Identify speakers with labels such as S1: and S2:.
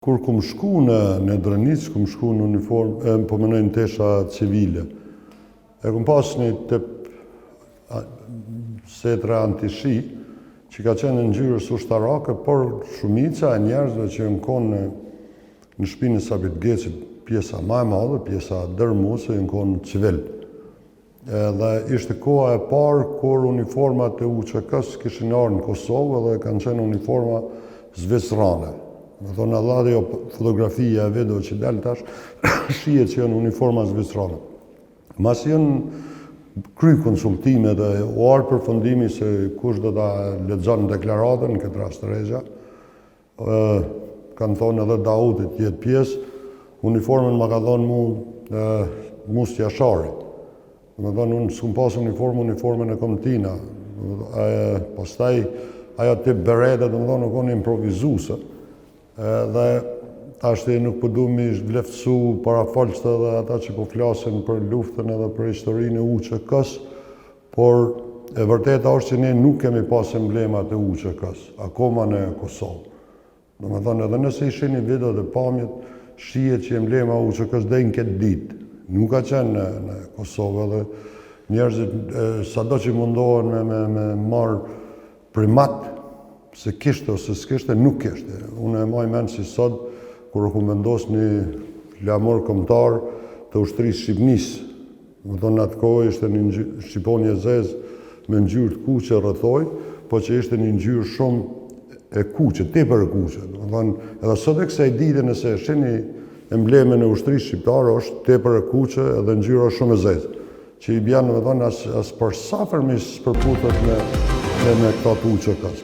S1: Kur kum shku në, në Drenicë, kum shku në uniformë, e, po menoj në tesha civile. E kum pas një tip setre antishi, që ka qenë në ngjyrës ushtarake, por shumica e njerëzve që janë konë në, në shpinë e Sabit Gecit, pjesa ma e madhe, pjesa dërmuese, janë konë civil. Edhe ishte koha e parë kur uniformat e UÇK-s kishin ardhur në Kosovë edhe kanë qenë uniforma zvicrane. Me thonë edhe ajo fotografia e video që del tash, shihet që janë uniforma zvicrane. Masi janë kry konsultime dhe u ardhë përfundimi se kush do ta lexon deklaratën, në këtë rast Rexha, kanë thonë edhe Dautit të jetë pjesë, uniformën ma ka dhonë mu Musë Jashari. Do me thonë, unë s'kum pas uniformë, uniformën e kom tina. Pastaj, ajo tip berete, do me thonë, u konë improvizuse. Dhe tashti nuk po du mi vleftësu parafolësit edhe ata që po flasin për luftën edhe për historinë e UÇK-s, por e vërteta është që ne nuk kemi pas emblemat e UÇK-s, akoma në Kosovë. Do me thonë, edhe nëse i shihni videot e pamjet, shihet që emblema UÇK-s deri në këtë ditë. Nuk ka qenë në, në Kosovë edhe njerëzit sado që mundohen me, me, me marë primat, se kishte ose s'kishte, nuk kishte. Unë e maj mend si sot, kur u vendos një flamur kombëtar të ushtrisë Shqipnisë. Me thonë, në atë kohë ishte një shqiponjë e zezë me ngjyrë të kuqe rrethoj, po që ishte një ngjyrë shumë e kuqe, tepër e kuqe. Do me thonë, edhe sot e kësaj dite nëse e shihni emblemën e ushtrisë shqiptare është tepër e kuqe edhe ngjyra është shumë e zezë. Që i bjen, do me thonë, as, as për s'afërmi s'përputhet me, me, me këta të UÇK-s.